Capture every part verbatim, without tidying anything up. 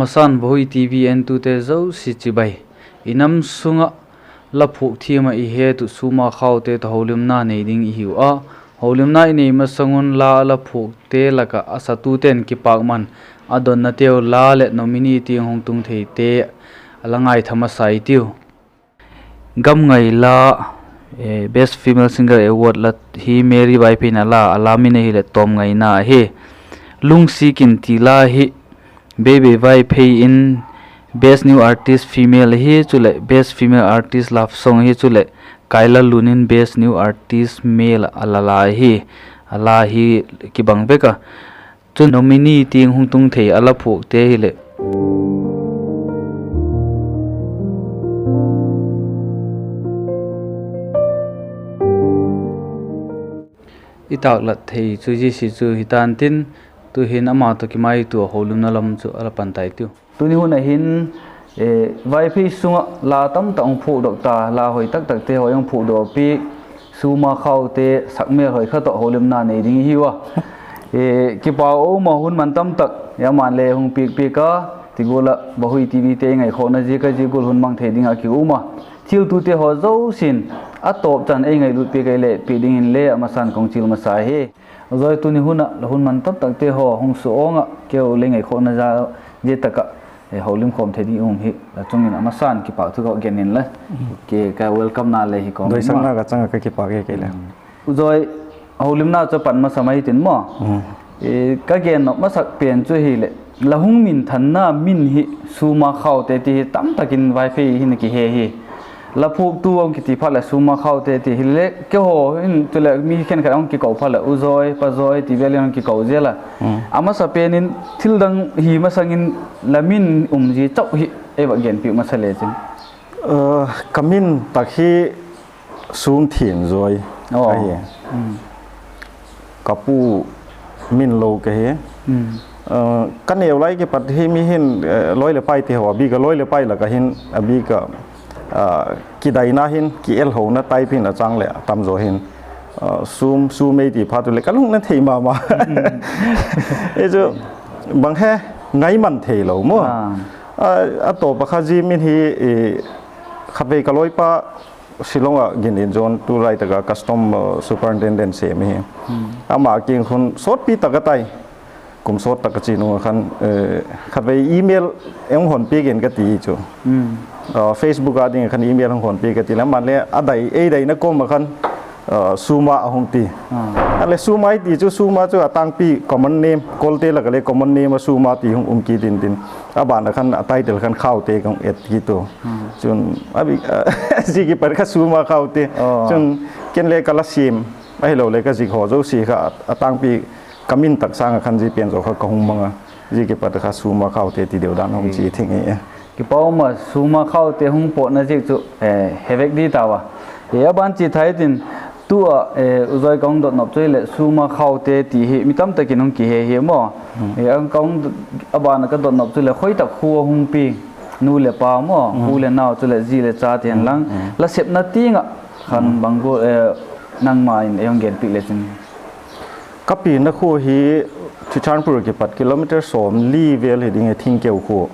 Masan Vahui TV entute zosia chibai. I nam sung ah la phuak thiam ah i het uh Suma Khaute tawh holimna nei ding i hiu a. Holimna i nei masang un la a la phuakte lak ah a satute'n kipâkman a donnateu la leh nominee tiang hung tung theite a la ngaitha masa i tiu. Gam ngai la, eh, Best Female Singer Award la hi Mary Vaiphei'n a la, a la min ahileh Tawm Ngaina ahi. Lungsikin ti la hi Bebe Vaiphei in Best New Artist Female ahi, chuleh Best Female Artist Love Song ahi, chuleh Kaila Lun in Best New Artist Male a la la ahi. A la hi kibang vek a. Chun nominee tiang hung tung thei a la phuakte hileh i tâklat thei chu zia si chu hi ta'n tin, tu'hin ama tawh kimaitua holimna lam chu a la pan tai tiu. Tuni hun ah hin, eh, Vaiphei sung ah la tamtak hung phuakdok ta, la hoi taktakte haw hung phuakdok piak, Suma Khaute sak mêl hoi kha tawh holimna nei ding i hiu a. Eh, kipak um a, hun man tamtak ama'n le hung piak piak a, ti gual ah Vahui TVte i ngaikhawkna ziak a zia gual hun mang thei ding ah ki um a. Thiltute haw zosia'n a tawp chan ei ngailut piak a i le piak dingin le a masa'n ka hung chial masa hi. Zoi, tuni hun ah la hun man tamtakte haw hung suawng ah keu le ngaikhawkna za zia tak ah, eh, holim khawm thei ding um hi la chung in a masa'n kipâk thu ka gen in la, ka welcomena le hi kawm in ma. Doisakna ka chang ah ka kipâk e kei le. U Zoi, holimna chu pan masa mai tin maw. Eh, ka gen nop masak pen chu hileh, la hung minthanna min hi Suma Khaute ti hi tamtak in Vaiphei hin a kihe hi. La phuaktu hung kiti phat leh Suma Khaute ti hile, keihaw in chuleh mi khenkhat hung kiko phat leh U Zoi, Pa Zoi ti vel in hung kiko zel a. A masa pen in thil dang hi masang in la min um zia chau hi ei va genpiak masa le chin. Ka min tak hi Sumthianzoi ahi. Ka pu min lo ka hi. Ka neu lai kipat hi mi hin, eh, lawi leh pai ti haw a bik a, lawi leh pai lak ah hin a bik a, ah, kidaina hin, kielhona type hin a chang leh a tam zaw hin, ah, Sum, Sum ei ti phat u leh ka lungna thei ma ma. I chu bang he, ngaiman theilo maw. A tawp a kha zia min hi, khatvei ka lawipa Shillong ah gin in zawn tulai tak ah custom, uh, superintendent sêm ahi. Ama kiang khun sawtpi tak a tai. Kum sawt tak a chia nung ah khan, eh, khatvei email hung hon piak in ka ti chu. Facebook a ding ah khan email hung hon piak ka ti leh, ama'n le a dai, ei daina kawm ah khan, uh, Suma a hung ti. A leh Suma i ti chu, Suma chu a tângpi common name, Kolte lak ah le common name a Suma ti hung um kit intin, a ban ah khan a title khan Khaute ka hung et kit u. Chun, a bi, zia kipat kha Suma Khaute. Chun, ken le ka la sêm, ahiloleh ka zik haw zosia kha a tângpi ka min tak sâng ah khan zia pen zaw kha ka hung mang a. Zia kipat kha Suma Khaute ti deu dan hung chia thing e. Kipak um a, Suma Khaute hung pawtna ziak chu, eh, he vek di tau a. Eh, a ban chia thei tin, tu ah, eh, U Zoi ka hung dot nop chu hileh Suma Khaute ti hi mi tamtak in hung kihe hi maw. Eh, a ban ah ka dot nop chu leh khoi tak khua a hung pi, nu leh pa maw, u leh nau chuleh zi leh cha ti hen lang, la sepna tiang ah khan bang gual, eh, nangma in ei hung genpiak le chin. Ka pianna khua hi Churachandpur kipat kilometer sawmli vel hi ding e, Thingkeu khua.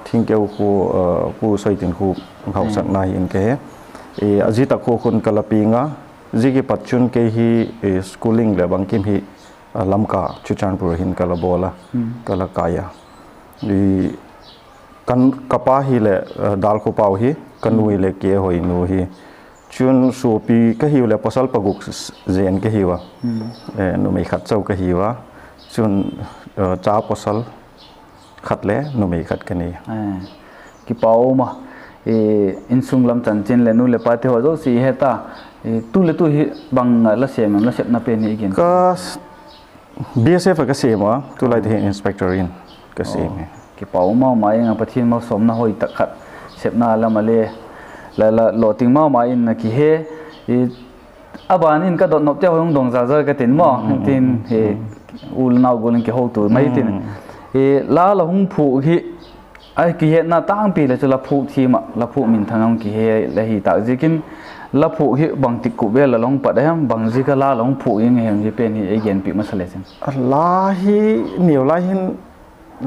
Thingkeu khua, uh, Pu Soitinkhuk hausakna hi in ka he. A zia tak khua khun ka la piang a, zia kipat chun kei hi schooling leh bangkim hi, uh, Lamka Churachandpur hin ka la bawl a, ka la kai a. Ka pa hileh, uh, Dalkhopau hi, ka nu hileh Kehoi nu hi. Chun suapi ka hiu leh pawsal paguk zen ka hiu a. Numei khat chau ka hiu a. Chun, uh, cha pawsal khat le numei khat ka nei. Kipak um a, insung lam chanchin leh nu leh pate haw zosia i he ta. Tu leh tu hi bang la sêm em, la sepna pen hi i gen. Ka BSF a ka sêm a, tulai te hin inspector in ka sêm e. Kipak um ma ma ing a, Pathian malsawmna hoi tak khat sepna lam a le la, la lawting ma ma in a kihe. A ban in ka dot nop te hung dong zaza ka tin maw, tin, u le nau gual in kihotu mai tin. La la hung phuak hi a kihetna tângpi leh chu la phuak thiam ah, la phuak minthang a hung kihe la hi tâk ziakin, la phuak hi bangtik kup vel la hung pat a hem, bang ziak a la la hung phuak ing a hem, zia pen hi ei genpiak masa le chin. La hi neu lai hin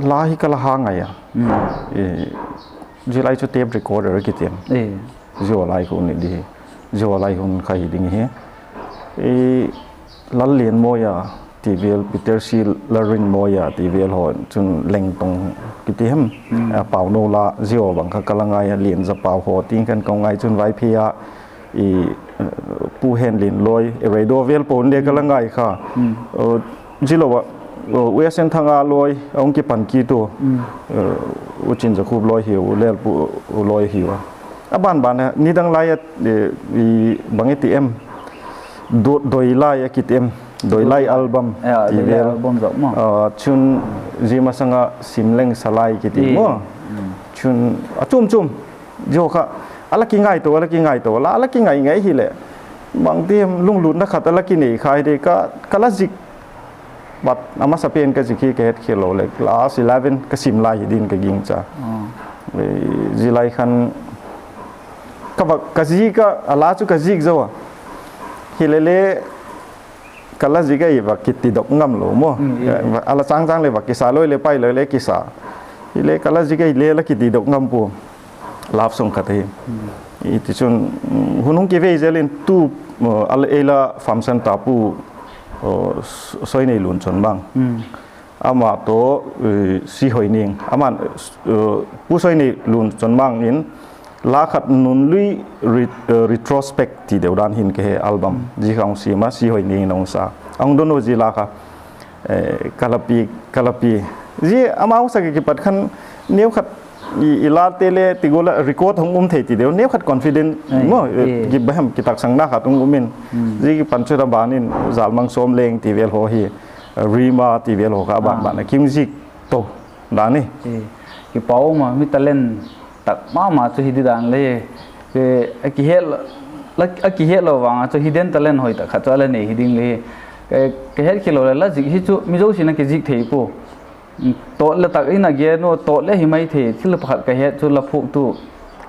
La hi ka la ha ngai a. Zia lai chu tape recorder a kiti em? Zia lai khu ni di hi. Zia lai hun kha hi ding hi. Lallianmawia ti vel, Peter C. Lalrinmawia ti vel haw chun Lengtong kiti hem, Pauno la zia bang kha ka la ngai a, Lianzapau haw tiang khan ka ngai chun Vaiphei a Pu Henlinloi, Reidaw vel pua in le ka la ngai kha. Zia lo ah, U S N Thanga loi a hung kipan kit u, U Chinzakhup loi hiu, U Lelpu loi hiu a. A ban ban a nidang lai a, bang i ti em, Doilai a kiti em, Doilai album ti vel. Chun zia masang a Simleng Salai kiti maw. Chun a chuam chuam, zia kha a la kingaitua, a la kingaitua, la a la kingai ngai hileh, bangti em, lunglutna khat a la kinei kha hi di ka, ka la zik. But a masapen ka zik hi ka hetkhial lo leh class eleven ka sim lai hi din ka gingcha. Zia lai khan ka zik a, a la chu ka zik zo a. Hilele ka la zik ahi va kitidok ngam lo maw. A la chang chang leh va kisa, loi leh pai loi leh kisa. Hile ka la zik ahi le la kitidok ngam pua. Love song khat ahi. Tichun, hun hung kivei zel in tu, ei la famsan ta Pu Soineilun Chonmang, ama tawh Sihoining, aman, Pu Soineilun Chonmang in la khat Nunlui retrospect ti deu dan hin ka he album, zia kha hung siam a, Sihoining in a hung sa, a hung don u zia la kha, ka la pia, ka la pia. Zia ama hung sak a kipat khan neukhat i late le ti gual a record hung um thei ti deu, neukhat confident maw, kibahem kitaksangna khat hung um in. Zia kipan chu a ban in Zalmang Sawmleng ti vel haw hi, Rima ti vel haw kha a ban ban a ki hung zik to dan i. Kipak um a, mi talent tak ma ma chu hi di dan le, a kihetlo vang a chu hidden talent hoi tak khat chu a la nei hi ding le. Ka hetkhial lo leh la zik hi chu mi zosia'n a kizik thei pua. Tawt le tak in a gen u, tawt le hi mai thei, thil pakhat ka het chu la phuaktu,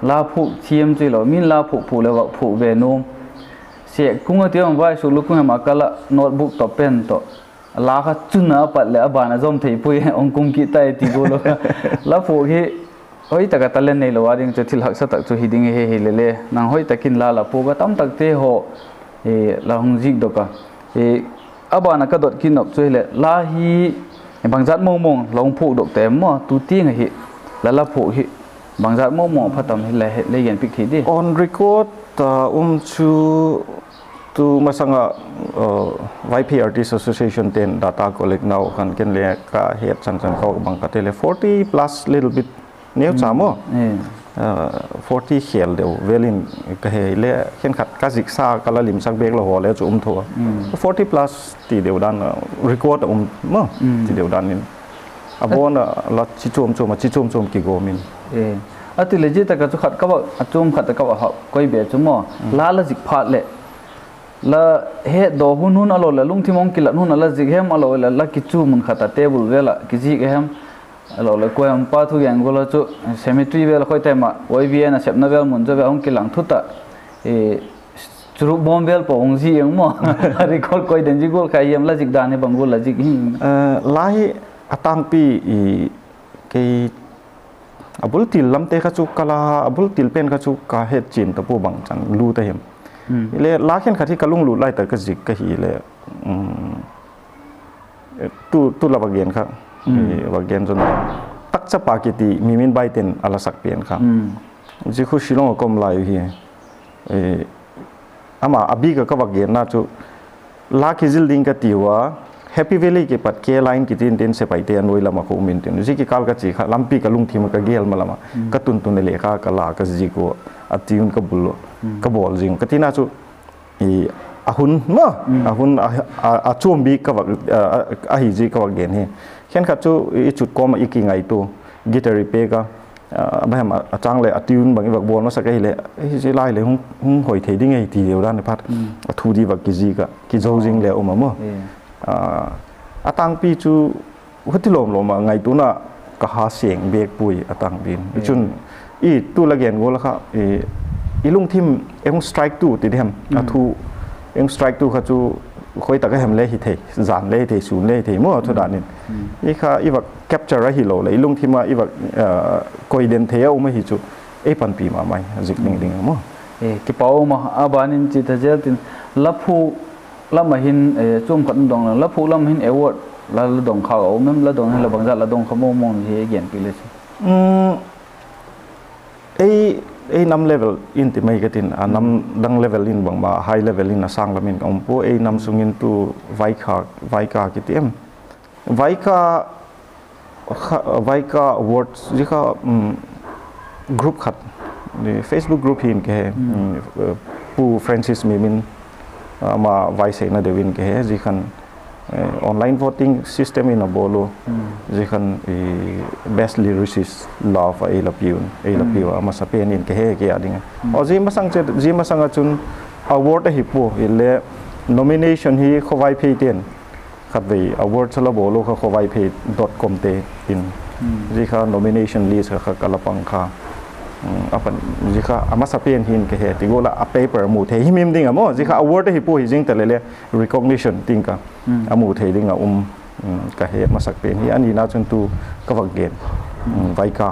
la phuak thiam chu hilo, min la phuak phuak leh vak phuak ve nuam. Sek kung a ti am, vai suk lu kung hem a kal a notebook tawh pen tawh, la kha chun a pat leh a ban a zom thei pui, hung kum kit tai ti gual a. La phuak hi hoi tak a talent neilo a ding chu thil haksa tak chu hi ding ahi, hilele nang hoi tak in la la phuak a, tam takte haw la hung zikdok a. A ban a ka dot kit nop chu hileh la hi bangzat mawngmawng la hung phuakdok ta em maw, tu tiang ahi, la la phuak hi bangzat mawngmawng pha tam hi la lei gen piak thei di? On record a um chu tu masang a Vaiphei Artist Association te'n data collect nau khan ken le ka het chan chan ka bang ka te le forty plus, little bit, neucha maw, forty khêl deu vel in ka he le, khenkhat ka ziksa ka la limsak bêk lo haw le chu um tho a. Forty plus ti deu dan, record a um maw, ti deu dan in a bawn a la chi chuam chuam a, chi chuam chuam kigawm in. A ti le zia tak a chu khat ka, a chuam khat a ka va koi be chu maw, la la zik phat leh la hetdaw hun hun a lo leh lungthim hung kilat hun a la zik hem, a lo leh la kichu mun khat a table vel ah kizik a hem, a lo leh kuai um pa thugen gual a chu cemetery vel a khoi tai ma, Y V N a sepna vel mun chu ve hung kilang thut ah, churuk bawm vel pua hung zik eng maw, record koi den zi gual kha hiam, la zik dan hi bang gual la zik hi? La hi a tângpi, kei a bul til lamte kha chu ka la, a bul til pen kha chu ka het chian ta pua bang chan lu ta him. Hile la khenkhat hi ka lunglut lai tak ka zik ka hile, tu la va gen kha, va gen zon, Takchapa kiti Mimin Baite'n a la sak pen kha, zia khu Shillong a ka um lai u hi. Ama a bik a ka va genna chu, la kizil ding ka tiu a, Happy Valley kipat K Line kitin tin sepaite a nuai lam a ka um intin, zia kikâl ka chia kha lampi ka lungthim a ka gel ma lam a, ka tun tun a le kha ka la ka zik ua, a tune ka bul, ka bawl zing ka tina chu, a hun ma, a hun a chuam bik ahi zi ka va gen hi. Khenkhat chu i chut kawm ah i kingaitua, guitar i pêk a, a châng leh a tune bang i va bawl masak ahileh, zia lai le hung hoi thei ding ahi ti deu dan i phat, a thu di va kizik a kizo zing le um a maw. A tângpi chu huti lawm lawm a ngaituana ka ha seng bêk puai a tângpi in. Chun, i tu la gen gual a kha, i lungthim ei hung strike tu ti diam, a thu ei hung strike tu kha chu khoi tak a hem le hi thei, jan le hi thei, sûn le hi thei maw, thu dan in. I kha i va capture ahilo leh i lungthim ah i va koi den thei a um ahi chu, ei panpi ma mai, zik ding ding a maw. Kipak um a, a ban in chia ta zel tin, la phuak lam ah hin, chuam khat in dong la, la phuak lam hin award la la dong kha a um em, la dong hin la bangzat la dong kha mawng mawng hi genpiak le chu. Ei, ei nam level in ti mai ka tin, a nam dang level in bangma high level in a sâng lam in ka um pua, ei nam sung in tu Vaika, Vaika kiti em, Vaika, Vaika Awards zia kha, group khat, Facebook group hin ka he, Pu Francis Mimin, ama vaiseina deu in ka he, zia khan online voting system in a bawl u, zia khan best lyricist love a ei la piu, ei la piu a masa pen in ka he kei a ding a. Zia masang a chun award ahi pua, hile nomination hi khaw Vaipheite'n khatvei award chu la bawl u kha khaw Vaiphei dot com te in, zia kha nomination list kha kha ka la pang kha. Zia kha a masa pen hin ka he ti gual a, a paper mu thei himhim ding a maw, zia kha award ahi pua hi zing ta le le recognition ting ka a mu thei ding a um, ka he masak pen hi. A nina chun tu ka vak gen, Vaika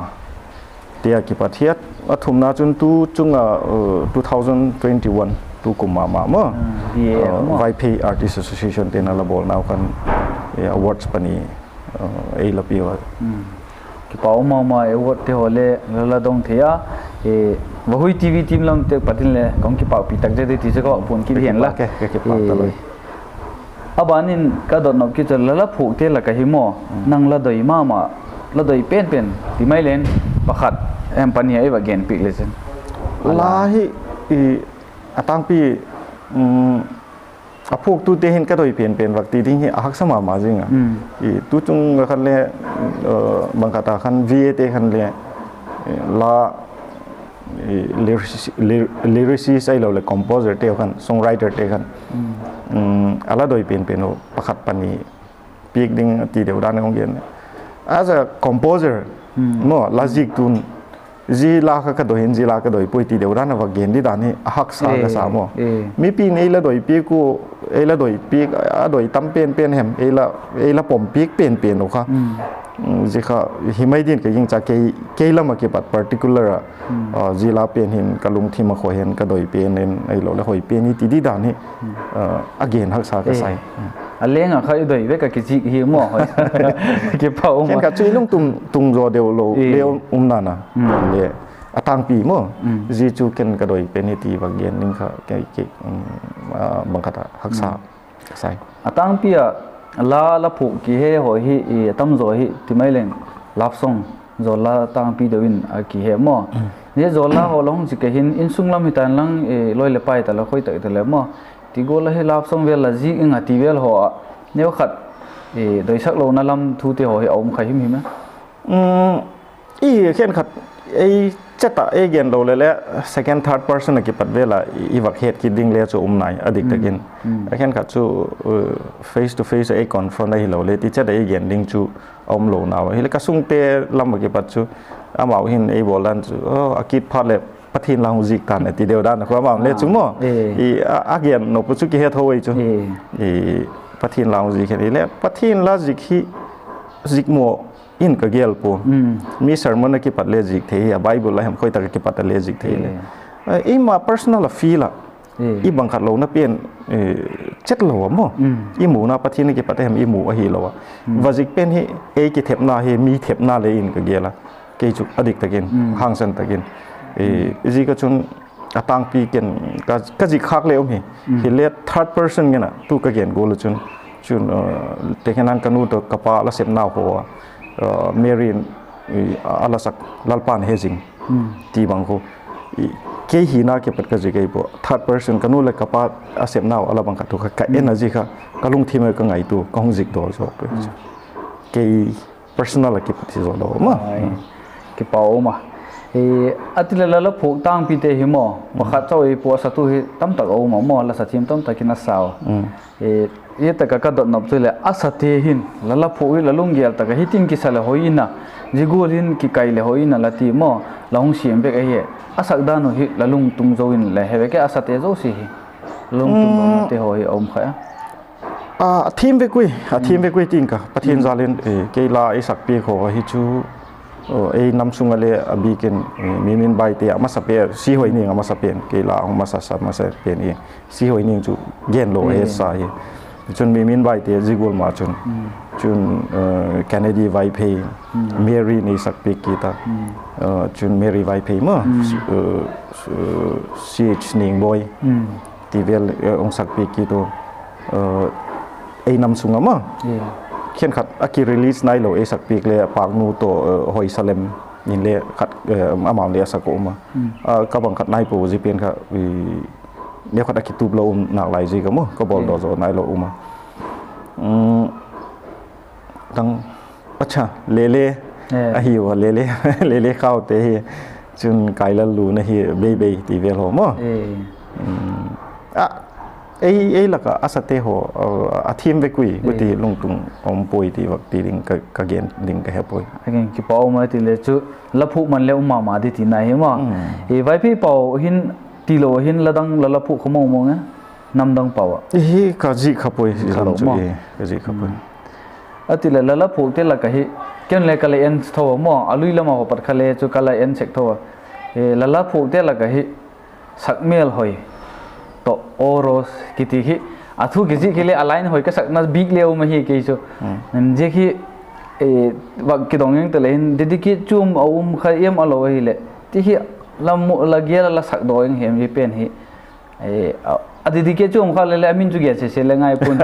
te a kipat hi a, a thumna chun tu chung a, two thousand twenty-one, tu kum ma ma maw, Vaiphei Artist Association te'n a la bawlnau khan awards pani ei la piu a. Kipak um ma ma, award te haw le la la dong thei a, Vahui TV team lam te pat in le ka hung kipâkpi tak zet di ti chu ka puan kit hian la. A ban in ka dot nop kit chu la la phuakte lak ahi maw, nang la doi ma ma, la doi pen pen ti mai leng, pakhat em pani a i va genpiak le chin. La hi a tângpi, a phuaktute hin ka doi pen pen vak ti ding hi a haksa ma ma zing a. Tu chung a khan le, bang khat a khan VA te khan le, la lyricist ahilo leh composer te khan, songwriter te khan, a la doi pen pen u pakhat pani piak ding ti deu dan a hung gen. As a composer maw, la ziktu'n, zia la kha ka doi in, zia la ka doi puai ti deu dan a vak gen di dan hi a haksa ka sa maw. Mipi'n ei la doi piak u, ei la doi piak, a doi tam pen pen hem, ei la pom piak pen pen u kha, zia kha hi mai din ka gingcha, kei lam ah kipat particular a, zia la pen hin ka lungthim a khoi hen ka doi pen in ahilo leh hoi pen hi ti di dan hi a gen haksa ka sai. A leng a kha i doi vek a kizik hi maw. Kipak um a, khen kha chu i lungthim tung zaw deu lo le um na na le, a tângpi maw, zia chu ken ka doi pen hi ti vak gen ding kha, bang khat a haksa ka sai. A tângpi a la la phuak kihe haw hi a tamzaw hi ti mai leng, love song, zawl la tângpi deu in a kihe maw. Zia zawl la haw la hung zik a hin insung lam hita'n lang, lawi leh pai ta la khoi tak ta le maw, ti gual a hi love song vel la zik ing a ti vel haw a, neukhat doisak lona lam thute haw hi a um kha himhim a. I khenkhat ei chet ah ei gen lo le le, second, third person a kipat vel a i vak het kit ding le chu um nai a dik tak in. A khenkhat chu face to face a ei confront ahilo le ti chet a ei gen ding chu a um lo nau a. Hileh ka sungte lam ah kipat chu amau hin ei bawl dan chu, a kit phat leh Pathian la hung zik ta'n a ti deu dan a khu amau le chu maw, a gen nop u chu kihe tho ei chu. Pathian la hung zik hen, hileh Pathian la zik hi zik maw in ka gel pua. Mi sermon a kipat le zik thei hi a, Bible a hem khoi tak a kipat a le zik thei le, eima personal a feel a i bang khat lona pen chet lo a maw, i muna Pathian a kipat a hem i mu ahilo a, va zik pen hi ei kithepna hi mi thepna le in ka gel a. Kei chu a dik tak in, hangsan tak in, zia ka chun a tângpi ken ka zik khâk le um hi. Hile third person ngen a tu ka gen gual a chun, chun, tekhenang ka nu tawh ka pa la sepnau haw a, Mary in a la sak, Lalpa'n he zing ti bang khu, kei hina kipat ka zik ei pua, third person ka nu leh ka pa a sepnau a la bang khat u kha ka en a, zia kha ka lungthim a ka ngaitua, ka hung zik dawl zaw. Kei personal a kipat hi zaw lo ma. Kipak um a. A ti leh la la phuak tângpite hi maw, pakhat chau ei pua, a satu hi tamtak a um a maw, la sa thiam tamtak in a sau. Hi tak a ka dot nop chu leh a sate hin la la phuak hi la lunggel tak a hitin kisa leh hoi in a, zia gual hin kikai leh hoi in a la ti maw, la hung siam vek ahi. A sak dan uh hi la lungtung zo in la he vek e, a sate zosia hi la lungtung lona te haw hi a um kha a. A thiam vek ui, a thiam vek ui ting ka, Pathian jal in, kei la ei sakpiak haw ahi chu, ei nam sung ah le a bik in, Mimin Baite a masa pen, Si Hoining a masa pen, kei la hung masa sa masa pen hi, Si Hoining chu genlo a hesa hi. Chun Mimin Baite zia gual ma chun, chun Kennedy Vaiphei, Mary nei sakpiak kit a, chun Mary Vaiphei ma, Ch Ningboi ti vel hung sakpiak kit u. Ei nam sung ah ma, khenkhat a ki release nailo ei sakpiak le Pâknu tawh, Hoisalem in le khat, amau le a sak a um a, ka bang khat nai pua, zia pen kha neukhat a kitup lo um nalai ziak a maw, ka bawldaw zaw nailo um a. Acha, Lele ahiu a, Lele, Lele Khaute hi, chun Kailal Lun ahi, Beibei ti vel haw maw. Ei, ei lak ah a sate haw a thiam vek ui, huti lungtung um puai ti vak ti ding ka gen ding ka he puai. Kipak um a ti le chu, la phuak man le um ma ma di tina hi maw. Vaiphei Pau hin tilo hin la dang la la phuak kha mawng mawng e, namdang pau ah. Hi ka zik kha puai, ka zik kha puai. A ti leh la la phuakte lak ah hi, ken le ka la en tho a maw, a lui lam a haw pat kha le chu ka la en sek tho a. La la phuakte lak ah hi, Sakmêlhoi tawh Aw Rose kiti hi, a thu kizik hi le a line hoi ka sakna bik le um ahi kei chu. Zia hi vak kidong eng ta le hin dedicate chuam a um kha em a lo ahileh ti hi, la gel a la sakdaw eng hem hi pen hi. A dedicate chuam kha le le a min chu gen sese le ngai pua'n,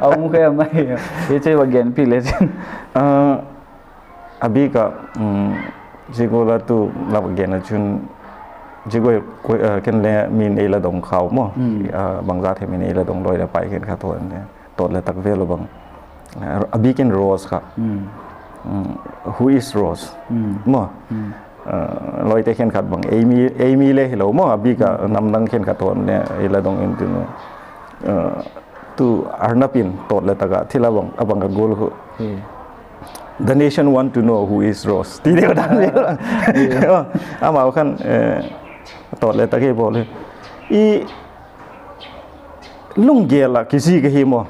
a um kha em ahi. Hi chu va genpi le chin. A bik ah, zia gual a tu la va gen a chun, zia gual, ken le min ei la dong khau maw. Bangzat hem in ei la dong loi leh pai khenkhat tawh le tak vel a bang. A bik in Rose kha, Who is Rose maw. Loite khenkhat bang, ei mi le hilo maw, a bik ah namdang khenkhat tawh le ei la dong in tin, tu Arnab in tawt le tak ah thil a bang a gual khu, The nation want to know who is Rose ti deu dan le, amau khan tawt le tak ei bawl hi. I lunggel ah kizik ahi maw.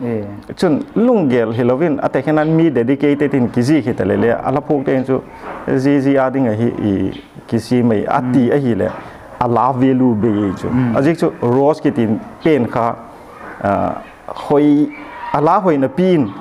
Chun lunggel hilo in a tekhen an mi dedicated in kizik hita le le a la phuakte in chu, zia zia â ding ahi, kisi mai a ti ahileh, a la value bei chu. A ziak chu Rose kiti pen kha a la hoina pi in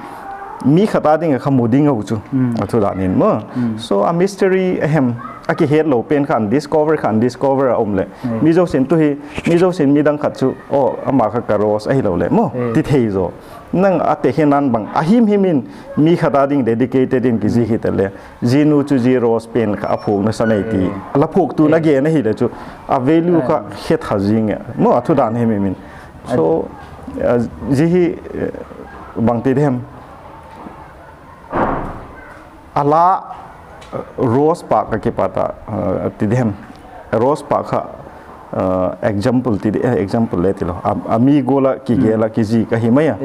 mi khat â ding ah kha mu ding a u chu, a thu dan in maw. So a mystery a hem, a kihetlo pen kha undiscover kha undiscover a um leh, mi zosia'n tu hi, mi zosia'n midang khat chu, aw, ama kha ka Rose ahilo leh maw ti thei zaw. Nang a tekhen an bang a him him in mi khat â ding dedicated in kizik hita le, zia nu chu zia Rose pen kha a phuakna sa nei ti a la phuaktu'n a gen ahileh chu, a value kha he tha zing e maw, a thu dan him him in. So zia hi bangti dem, a la Rose pâk a kipat a, ti dem, Rose pâk kha example ti, example le tilo, a mi gual ah kigel ah kizik ahi mai a,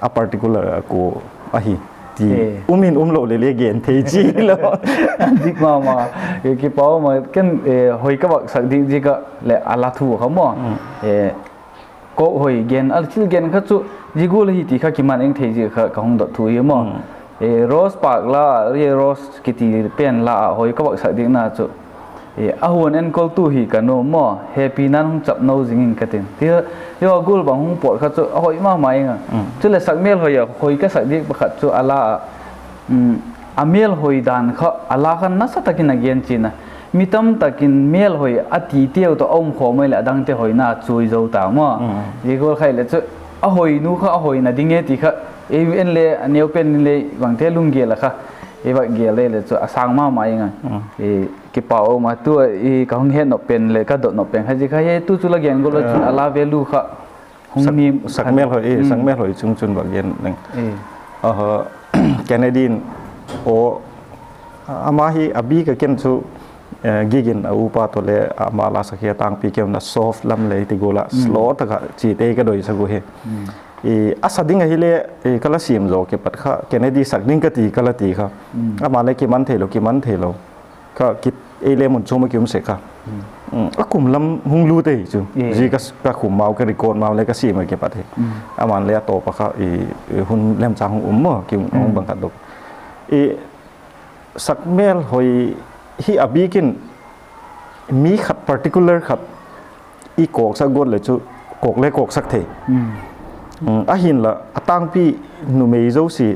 a particular a kua ahi ti um in umlo le le gen thei chi lo. Dik ma ma, kipak ma, ken hoi ka vak sak dik dik ah leh a la thu kha maw, kok hoi gen, a thil gen kha chu zia gual ahi ti kha kiman eng thei zia kha ka hung dot thu hi maw. Rose pâk la, Rose kiti pen la ah hoi ka vak sak dikna chu, a huan enkoltu hi ka nuam maw, hepina'n hung chap no zing in ka tin ti, zia gual bang hung pawt kha chu a hoi ma ma ing a. Chuleh Sakmêlhoi a hoi ka sak dik pakhat chu a la ah, a mêlhoi dan kha a la khan nasa tak in a gen chian a, mi tam tak in mêlhoi a titeu tawh a um khawm ai leh a dangte hoina chuai zo ta maw. Zia gual kha hileh chu a hoinu kha a hoina ding e ti kha, ei en le a neu pen in le bangte lunggel ah kha ei vak gel le le chu a sâng ma ma ing a. Kipak um a, tu ka hung het nop pen leh ka dot nop pen kha zia kha hi, tu chu la gen gual ah chun a la value kha hung ni, Sakmêlhoi, Sakmêlhoi chung chun vak gen leng, Kennedy in, aw, ama hi a bik a ken chu gik in a upa tawh le ama la sak hi a tângpi keu na soft lam le ti gual ah slow tak ah chiate ka doisak u hi. A sa ding ahile ka la siam zaw kipat kha Kennedy sak ding ka ti ka la ti kha, ama le kiman theilo, kiman theilo kha, Ei le mun chuam a ki um sek kha. A kum lam hung lut ei chu. Zia ka, ka khum mau, ka record mau le ka siam a kipat hi. Aman le a tawp a kha, hun lemchâng hung um maw, ki hung bang khat dok. Sak mêl hoi hi a bîk in mi khat particular khat i kawksak guat leh chu kawk le kawksak thei. Ahinla a tângpi numei zosia,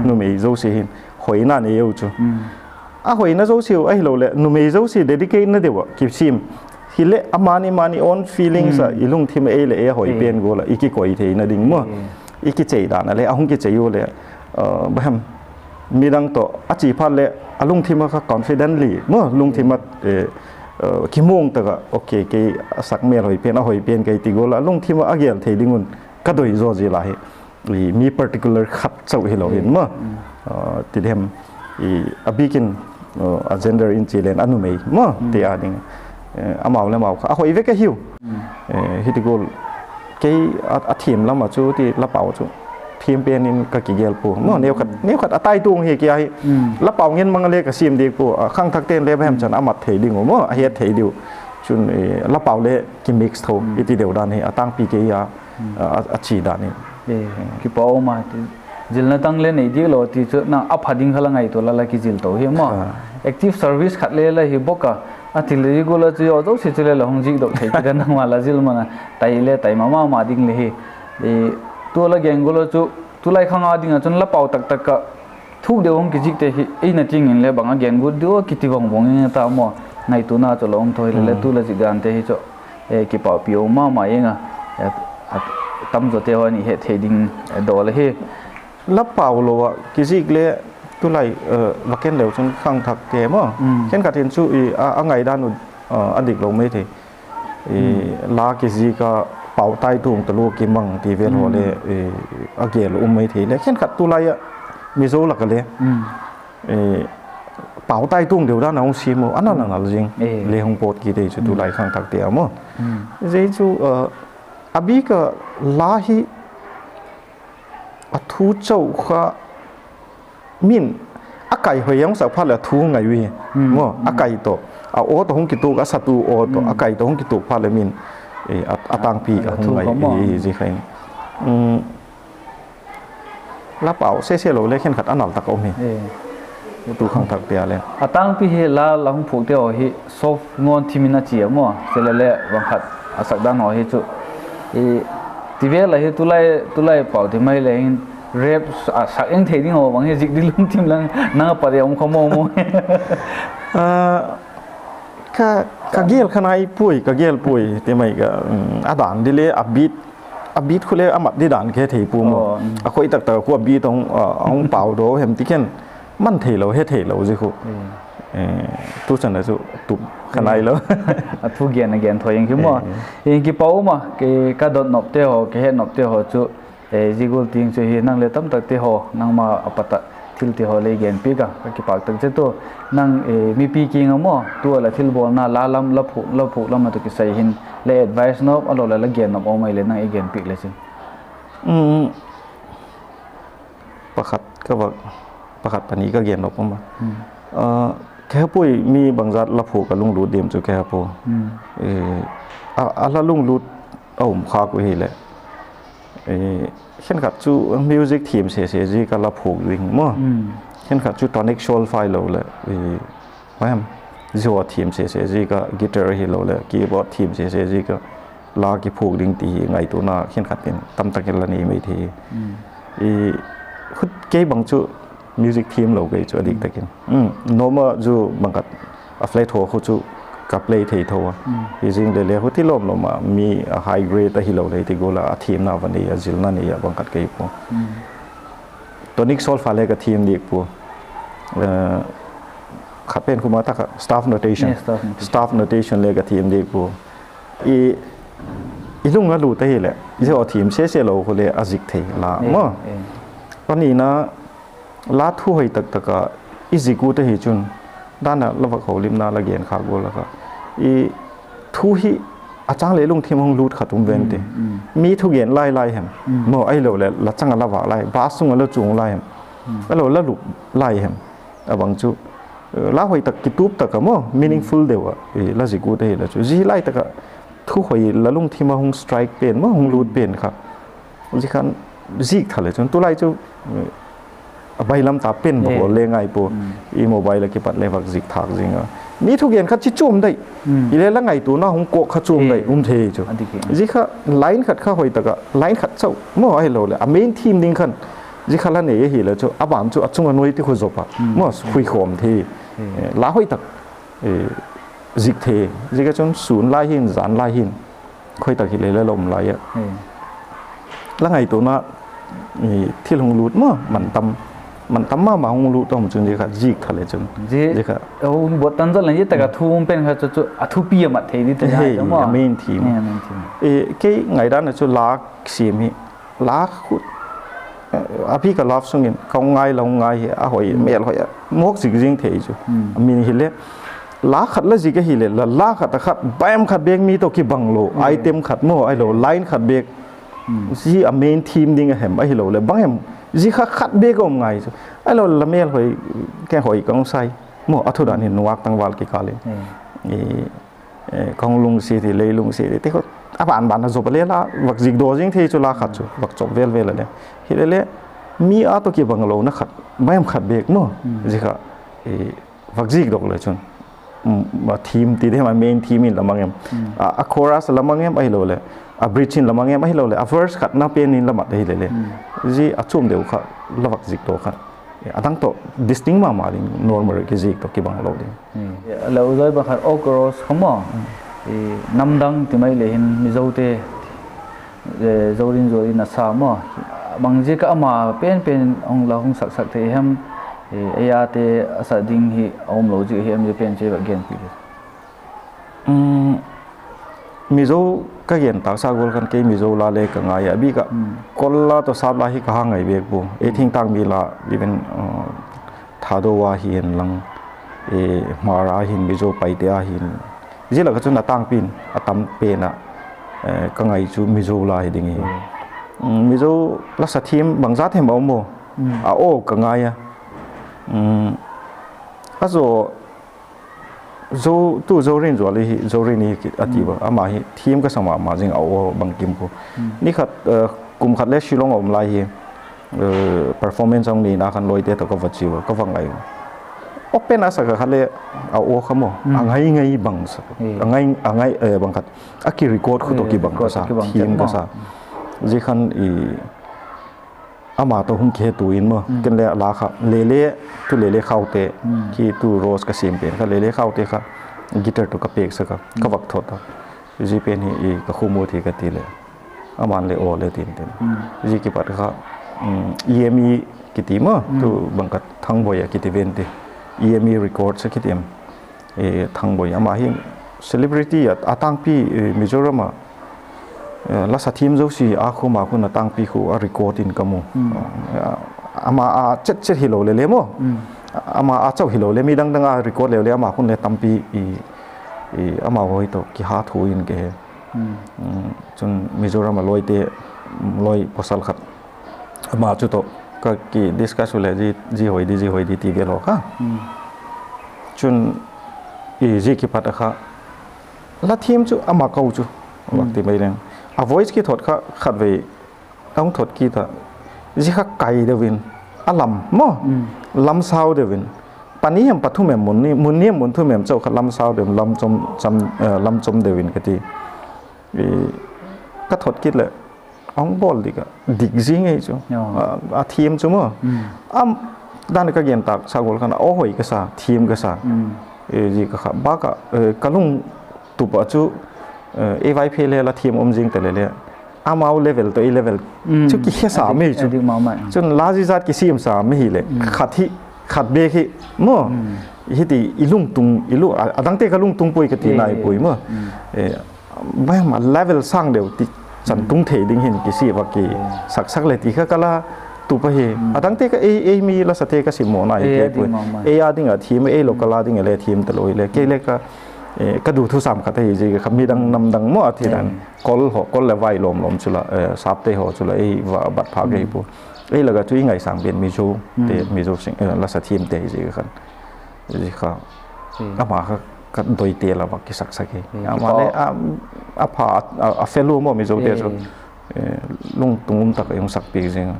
numei zosia hin hoina nei u chu. A hoina zosiau ahiloleh numei zosia dedicatena deu ah kisiam hileh, amani mani own feelings ah i lungthim ah ei leh ei a hoi pen gual ah i kikoi theina ding maw, i kichei dan a le a hung kichei u leh, bahem, midang tawh a chia phat leh a lungthim ah kha confidently maw, lungthim ah kimuang tak ah, okay, kei a sak mêl hoi pen, a hoi pen kei ti gual ah a lungthim ah a gel thei ding un ka doi zaw zia la hi. Mi particular khat chau hilo in maw, ti diam, a bîk in a gender in chia leng a numei maw ti a ding, amau le amau kha a hoi vek ahiu. Hiti gual kei a thiam lam ah chu ti la pau chu thiam pen in ka kigel pua maw, neukhat a taituang hi ki ahi. La pau ngen mang a le ka siam diak pua, khangthakte'n le bahem chan a mat thei ding u maw, a het thei diu. Chun la pau le kimix tho i ti deu dan hi a tângpi kei a, a chi dan hi. Kipak um a, zilna dang le nei diak lo ti chu nang a pha ding kha la ngaitua la la kizil to hi maw. Active service khat le la hi bawk a, a thil le i gual a chu a zosia chu le la hung zikdok thei kit a, nangma la zil man a tai le tai ma ma ma ding le hi. Tu la gen gual a chu tulai khang a ding ah chun la pau tak tak ah thuk deu hung kizikte hi eina tiang in le bang a gen guat diu a kiti vang vang in ta maw, ngaituana chu la um tho hile le tu la zik dante hi chu kipakpi um ma ma ing a, tamzawte haw in i het thei ding dawl ahi. La pau lo ah kizik le tulai, va ken leu chun khangthakte maw, khenkhat in chu a ngaidan u a dik lo mai thei. La kizik a pau taituang talua kimang ti vel haw le a gel um mai thei le, khenkhat tulai ah Mizo lak a le pau taituang deu dan a hung siam u, a nal a nal zing le hung pawt kit ei chu tulai khangthakte a maw. Zia chu a bîk a la hi a thu chau kha min a kai hoi a hung sak phat leh a thu ngai u hi maw, a kai tawh, a aw tawh hung kituak, a satu aw tawh a kai tawh hung kituak phat leh min a tângpi a hung ngai hi zia kha in. La pau sese lo le khenkhat a nal tak a um hi. Tu khangthakte a le a tângpi hi la la hung phuakte haw hi soft ngawn thim in a chia maw, chule le bang khat a sak dan haw hi chu ti vel a hi tulai pau ti mai le hin rap a sak eng thei ding haw bang hi zik ding lungthim lang nang a pat a um kha maw maw. Ka gel kha nai puai, ka gel puai ti mai ka, a dan di le a beat khu le a mat di dan ka he thei pua maw. A khoi tak tak khu a beat a hung pau daw hem ti khen man theilo, he theilo zi khu. Tu chan a chu tup kha nailo. A thu gen a gen tho ing khi maw. Ing kipak um a, ka dot nopte haw, ka het nopte haw chu zia gual tiang chu hi, nang le tamtakte haw nangma a pat a thilte haw le i genpiak a ka kipâk tak che tu. Nang mipi kiang a maw tu a la thilbawlna la lam, la phuak lam a tu kisai hin le advice nop a lo le la gen nop um ai le nang i genpiak le chin. Pakhat ka va, pakhat pani ka gen nop um a. Ka he puai mi bangzat la phuak a lunglut diam chu ka he pua. A la lunglut a um khâk u hileh, khenkhat chu music thiam sese ziak a la phuak ding maw. Khenkhat chu tonic solfa lo leh zia thiam sese ziak a guitar hilo leh keyboard thiam sese ziak a la kiphuak ding ti hi ngaituana khenkhat in tamtak in la nei mai thei. Kei bang chu music thiam lo kei chu a dik tak in, normal zu bangkhat a flat haw khu chu ka play thei tho a. Hi zing le le huti lawm lawm a mi a high grade ahilo le ti gual a a thiamna va nei a, zilna nei a bangkhat kei pua. Tonic solfa le ka thiam dik pua. Khat pen khu ma tak a staff notation, staff notation le ka thiam dik pua. I lung a lut ahileh zia thiam sese lo khu le a zik thei la maw. Panina, la thu hoi tak tak a i zik ut ahi chun, dan a la vak holimna la gen khâk gual lak a, i thu hi a châng le lungthim hung lut khat um ven ti. Mi thugen lai lai hem, maw ahilo leh la chang a la vâk lai, bus sung a la chuang lai hem, ahilo la lup lai hem, a bang chu la hoi tak kitup tak a maw, meaningful deu ah la zik ut ahile chu, zia lai tak ah thu hoi la lungthim ah hung strike pen maw, hung lût pen kha, zia khan zik tha le chun tulai chu a bailam ta pen bak le ngai pua. I mobile ah kipat le vak zik thâk zing a, mi thugen kha chi chuam dai, hile la ngaituana hung kawk kha chuam dai um thei chu. Zia kha line khat kha hoi tak ah line khat chau maw, ahiloleh a main theme ding khan zia kha la nei ahile chu a ban chu a chung a nuai ti khu zop a maw, khuikhawm thei, la hoi tak zik thei. Ziak a chun sûn lai hin, jan lai hin, khoi tak hile le la um lai a, la ngaituana thil hung lût maw, man tam ma ma hung lût um chun zia kha zik tha le chun, zia kha bot tan zot le zia tak ah thu um pen kha chu chu a thupi a mat thei di ti, a main theme. Kei ngaidan a chu la siam hi, la khu a bik a love song in ka hung ngai, la hung ngai hi a hoi, mêl hoi a, mawk zik zing thei chu. A min hile, la khat la zik ahile la, la khat a khat bang khat bêk mi tawh kibang lo, item khat maw, ahilo line khat bêk, zia a main theme ding a hem, ahiloleh bang hem, zia kha khat bêk a um ngai chu. Ahiloleh la mêl hoi, kei hoi ka hung sai maw, a thu dan hin nungak tangval kikâl in ka hung lungsiat hi, lei lungsiat hi ti khu, a ban ban a zop a le la vak zik daw zing thei chu, la khat chu vak chop vel vel a le. Hilele mi a tawh kibang lona khat, bang hem khat bêk maw, zia kha vak zik dok le chun, theme ti ding hem, a main theme in la mang em, a chorus la mang em, ahiloleh a bridge in la mang em, ahiloleh a verse khatna pen in la mat ahilele, zia a chuam deu kha la vak zik daw kha, a dang tawh distinct ma ma ding, normal kizik tawh kibang lo ding. Le u zai bang khat, Oak Rose kha maw, namdang ti mai le hin Mizote Zorin Zual in a sa maw, bang ziak ah ama pen pen hung la hung sak sak thei hem, ei ate a sa ding hi a um lo ziak hi em, zia pen chu va genpi le. Mizo ka gen tâksa gual khan kei Mizo la le ka ngai a, a bik ah Kawl la tawh Sap la hi ka ha ngai bêk pua. Ei thingtâng mi la, even Thado a hin lang, Hmar a hin, Mizo Paite a hin, zia lak ah chun a tângpi in a tam pen ah ka ngai chu Mizo la hi ding hi. Mizo la sa thiam bangzat hem a um aw, a aw ka ngai a. A zaw, tu Zorin Zual hi, Zorin hi a ti a, ama hi thiam ka sa ma ma zing a, aw bangkim khu. Ni khat, kum khat le Shillong a um lai hi, performance a hung neina khan lawite tawh ka va chia ua, ka va ngai u. Open a sak a kha le, a aw kha maw, a ngai ngai bang sa, a ngai, a ngai bang khat, a kirecord khu tawh kibang ka sa, thiam ka sa. Zia khan ama tawh hung kihetu in maw, ken le la kha Lele, tu Lele Khaute, khi tu Rose ka siam pen kha Lele Khaute kha guitar tawh ka pêksak a, ka vak thot a. Zia pen hi ka khum ut hi ka ti leh, aman le aw le tin tin. Zia kipat kha EME kiti maw, tu bang khat Thangboi a kiti ven ti, EME Records a kiti em, Thangboi, ama hi celebrity a, a tângpi Mizoram a la sa thiam zosia a khum a khun a tângpi khu a record in ka mu. Ama a chet chet hilo le le maw, ama a chau hilo le, mi dang dang a record leu le ama khun le tampi, ama hoi tawh kiha thu in ka he. Chun Mizoram a lawite, lawi pawsal khat, ama chu tawh ka kidiscuss u leh, zia hoi di, zia hoi di ti vel haw kha. Chun zia kipat a kha la thiam chu ama kau chu, vak ti mai leng, a voice kithot kha khatvei a hung thot kit a, zia kha kai deu in, a lam maw, lam sau deu in, pani hem pathum em, mun ni hem mun thum em chau kha lam sau deu in, lam chom deu in ka ti. Ka thot kit leh a hung bawl dik a, dik zing ei chu. A thiam chu maw, dan ka gen tâksa gual khan a aw hoi ka sa, thiam ka sa. Zia ka kha bâk ah ka lungtup ah chu, ei Vaiphei le la thiam um zing ta le le, amau level tawh ei level chu kikhe sa mi chu. Chun la zia zat kisiam sa mi hileh, khat hi, khat bêk hi maw, hiti i lungtung, a dangte ka lungtung puai ka ti nai puai maw. Bang hem a level sâng deu ti chan tung thei ding hin kisia va ki saksak le ti kha ka la tup ahi. A dangte ka ei, ei mi la sate ka simmaw nai kei puai. Ei â ding a thiam, ei local â ding a le thiam talo hile, kei le ka, ka du thusam khat ahi zia kha midang namdang maw a thi dan, Kawl haw, Kawl leh vai lawm lawm chu la, Sapte haw chu la ei va bat phâk ahi pua. Ei lak a chu i ngaisâng pen Mizote, Mizo la sa thiamte hi zia khan Zia kha, ama kha ka doite la vak kisaksak hi. Ama le, a pha, a fellow maw Mizote chu, lungtung um tak a hung sakpiak zing a.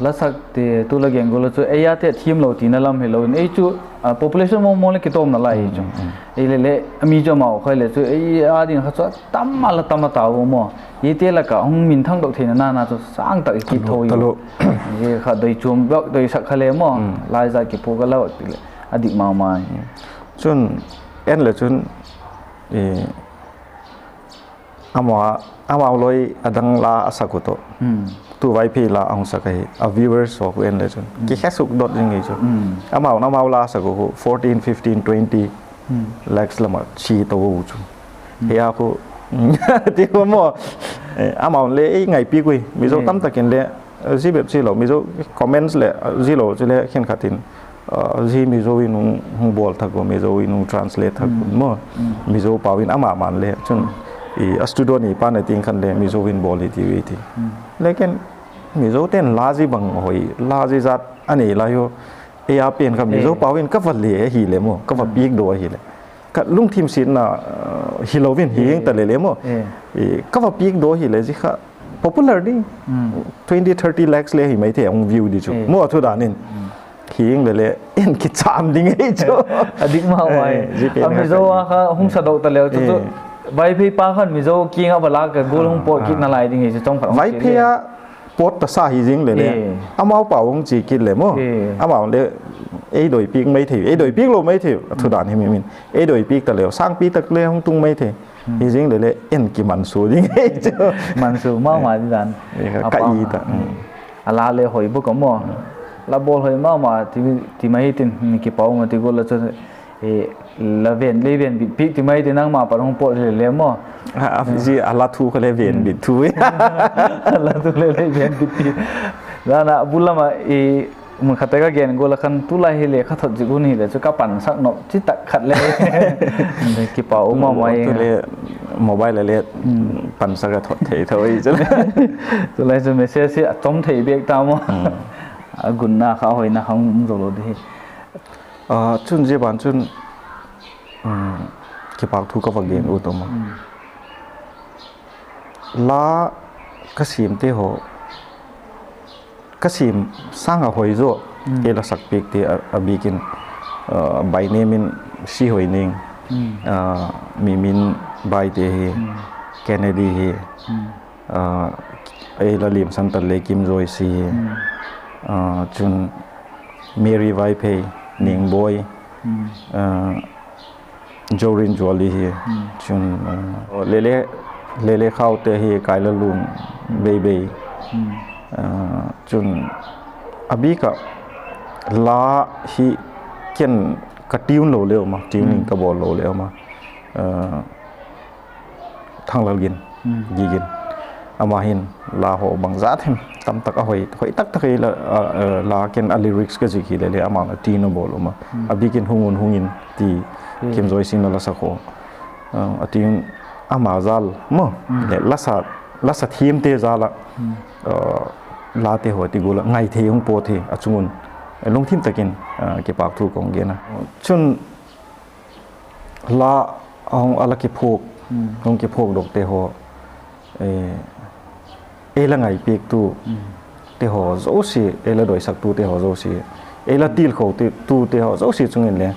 La sakte tu la gen gual a chu ei ate thiamlo tina lam hilo in ei chu, population mawngmawng le kitawmna lai hi chu. Ei le le, a mi chu amau kha le chu ei â ding kha chu a tam a la tam a tau maw. Eite lak ah hung minthangdok theina nana chu sâng tak i kit tho i. Zia kha doi chuam vak doisak kha le maw, lai zat kiphuak a la ti leh a dik ma ma. Chun, en le chun, amau, amau loi a dang la a sak uh tawh, tu Vaiphei la a hung sak ahi a, viewers haw khu en le chun kikhe suk dot zing hi chu. Amau, amau la a sak uh khu fourteen, fifteen, twenty lakhs lam ah chia to u chu. Hia khu, ti khu maw, amau le ei ngaipiak ui, Mizo tam tak in le, zia bep chi lo, Mizo comments leh zia lo chule khenkhat in, zia Mizo in hung, hung bawl thak u, Mizo in hung translate thak u maw, Mizo pau in ama man le chun, a studio ni pa na tiang khan le Mizo in bawl hi ti ui ti. Lekin Mizote'n la zia bang hoi, la zia zat a nei lai u, ei a pen kha Mizo pau in ka va le ahile maw, ka va piak daw ahile, ka lungthim siatna hilo in hi ing ta le le maw, ka va piak daw ahile zia kha popular ding, twenty, thirty lakhs le hi mai thei a hung view di chu maw, a thu dan in. Hi ing le le, en kicham ding ei chu. A dik ma mai. A Mizo a kha hung sa dok ta leu chu chu, Vaiphei pa khan Mizo kiang ah va lâk ka gual hung pawt kitna lai ding hi chu chawm khat. Vaiphei a pawt ta sa hi zing le le, amau pau hung chia kit le maw, amau le ei doipiak mai thei, ei doipiak lo mai thei, a thu dan hi mi min ei doipiak ta leu sângpi tak le hung tung mai thei. Hi zing le le, en kimansua ding ei chu. Mansua ma ma di dan. Ka i ta. A la le hoi bawk a maw. La bawl hoi ma ma ti, ti mai hi tin, kipak um a ti gual a chu, la ven, lei venbit piak ti mai ti nangma pat hung pawt le le maw. Zia a la thu kha le venbit thu. La thu le lei venbit pi. Dan a bul lam a, mun khat a ka gen gual a khan tulai hi le kha thot zik hun hile chu ka pansak nop chi tak khat le. Kipak um a mai. Mobile le pansak a thot thei tho i chu. Tulai chu message hi a chom thei bêk ta maw. A gunna kha hoina kha um zo lo di hi. Chun zia ban chun, kipak thu ka va gen u tawm a. La ka siamte haw, ka siam sâng ah hoi zaw, ei la sakpiakte a bîk in, by name in Sihoi Neng, Mimin Baite hi, Kennedy hi, ei la liamsan tal le Kim Joyce hi, chun Mary Vaiphei, Ningbawi, Jorin Juali hi, chun, Lele, Lele Khaute hi, Kailalun Beibei, chun a bîk ah la hi ken ka tune lo le um a, tuning ka bawl lo le um a. Thanglal Gin, Gigin. Ama hin la haw bangzat hem tam tak a hoi, hoi tak tak ei la, la ken a lyrics ka zik hile le ama'n a tune a bawl um a. A bîk in Hung Un Hung In ti Kim Joyce in a la sak haw, a tune ama jal maw, le la sa, la sa thiamte jal ah, late haw ti gual ah ngaithei hung pawt hi a chung un, lungthim tak in kipâkthu ka hung gen a. Chun la a hung a la kiphuak, hung kiphuakdokte haw, ei la ngaipiaktute haw zosia, ei la doisaktute haw zosia, ei la tilkhotute haw zosia chung in le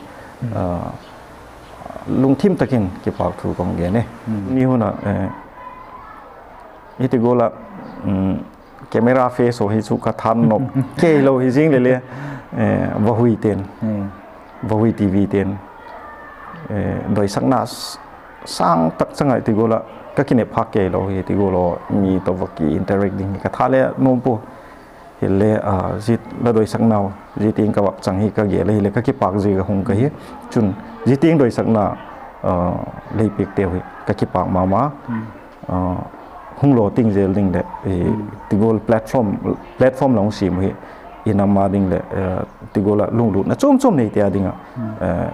lungthim tak in kipâkthu ka hung gen e. Ni hun a, hiti gual ah camera face haw hi chu ka than nop kei lo hi zing le le, Vahui ten, Vahui TV ten, doisakna sâng tak chang ah ti gual ah ka kinep phâk kei lo hi ti gual a mi tawh va ki interact ding hi ka tha le nuam pua. Hile, zia la doisaknau, zia tiang ka vak chang hi ka gel ahile ka kipâk ziak a hung ka hi. Chun zia tiang doisakna lei piakteu hi ka kipâk ma ma. Hung law ting zel ding leh, ti gual platform la hung siam uh hi i nam a ding leh, ti gual ah lunglutna chuam chuam neite a ding ah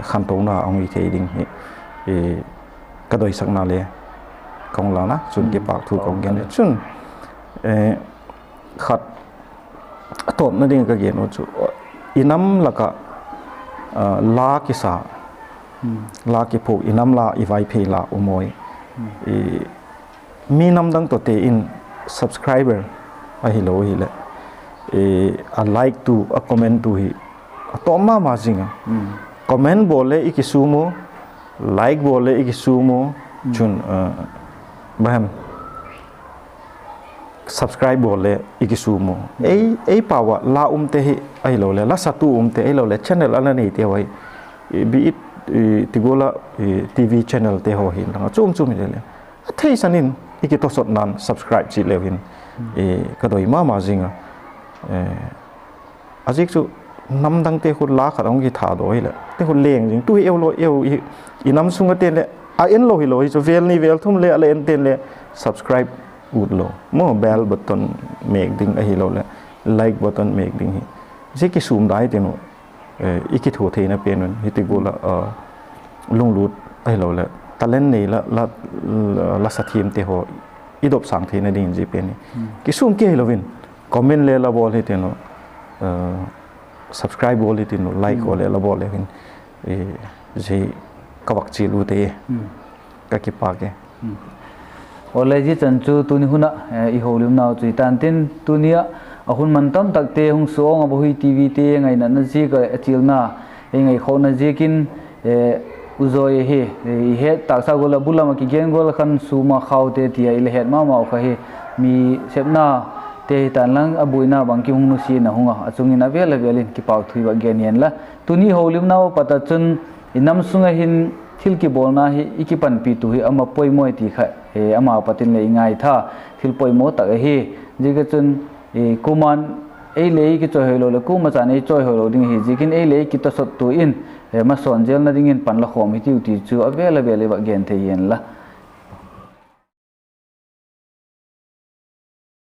khantona a hung hi thei ding hi ka doisakna le ka hung lân a, chun kipâkthu ka hung gen a. Chun khat, a tawpna ding ka gen uh chu, i nam lak ah la kisa, la kiphuak, i nam la, i Vaiphei la um ui. Mi namdang tawhte in subscriber ahilo hileh, a like tu, a comment tu hi a tawm ma ma zing a. Comment bawl le i kisûm u, like bawl le i kisûm u, chun, bahem, subscribe bawl le i kisûm u. Ei pau ah la umte hi ahiloleh la satu umte ahiloleh channel a la neite haw hi, be it, ti gual ah, TV channel te haw hi lang a chuam chuam hile le, a theisan in i kitawsawtna'n subscribe chi leu hin ka doi ma ma zing a. A ziak chu namdangte khu la khat a hung kitha daw hileh te khu leng zing tu hi eu lo eu, i nam sung a ten leh a en lo hilo hi chu vêl ni vêl thum le a la en ten le subscribe ut lo maw, bell button mêk ding ahiloleh like button mêk ding hi, zia kisûm dai tin u, i kithua theina pen un hiti gual ah lunglut ahiloleh talent nei la, la sa thiamte haw i dopsâng theina dingin zia pen hi kisûm kei hilo in comment le la bawl hitin u, subscribe bawl hitin u, like haw le la bawl le hin, zia ka vak chial u te, ka kipâk e. Awle, zia chan chu tuni hun ah i holimnau chu hi tan tin, tuni ah a hun man tam takte hung suang a, Vahui TV te ngainatna ziak ah a chialna ei ngaikhawkna ziakin, U Zawi ahi, i het tâksa gual ah, bu lam ah kigen gual ah khan sûm a khaute ti a i la het ma mau kha hi, mi sepnate hi tan lang a buaina bang ki hung nusia'n a hung a, a chung in a vêl a vêl in kipâk thu i vak gen hen la. Tuni holimnau pat ah chun i nam sung ah hin thil kibawlna hi i kipanpitu hi ama poimaw ti kha, ama pat in leh i ngaitha thil poimaw tak ahi. Ziak ah chun kuama'n ei le ei kichawihoi lo leh kuama chan ei chawihoi lo ding ahi ziakin ei le ei kitawsawttu in, masawn zelna dingin pan la khawm hitiu ti chu a vêl a vêl i vak gen thei hen la.